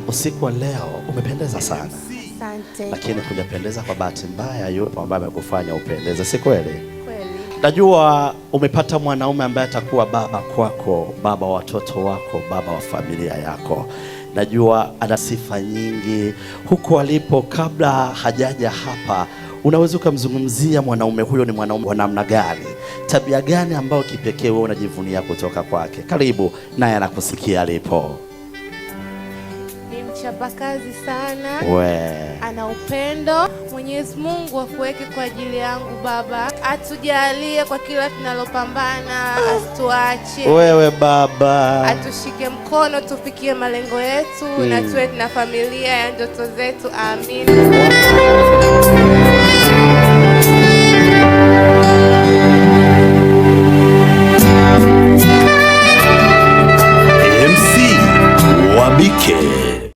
Usiku wa leo umependeza sana. Asante. Lakini hujapendeza kwa bahati mbaya, yupo ambaye amekufanya upendeze, si kweli? Kweli. Najua umepata mwanaume ambaye atakuwa baba kwako, baba wa watoto wako, baba wa familia yako. Najua ana sifa nyingi huko alipo. Kabla hajaja hapa, unaweza ukamzungumzia mwanaume huyo ni mwanaume wa namna gani, tabia gani ambayo kipekee wewe unajivunia kutoka kwake? Karibu, naye anakusikia alipo. Ni mchapakazi sana. We Ana upendo. Mwenyezi Mungu akuweke kwa ajili yangu baba, atujalie kwa kila tunalopambana, asituache, wewe baba, atushike mkono tufikie malengo yetu na tuwe na familia ya ndoto zetu. Amin. MC Wabike.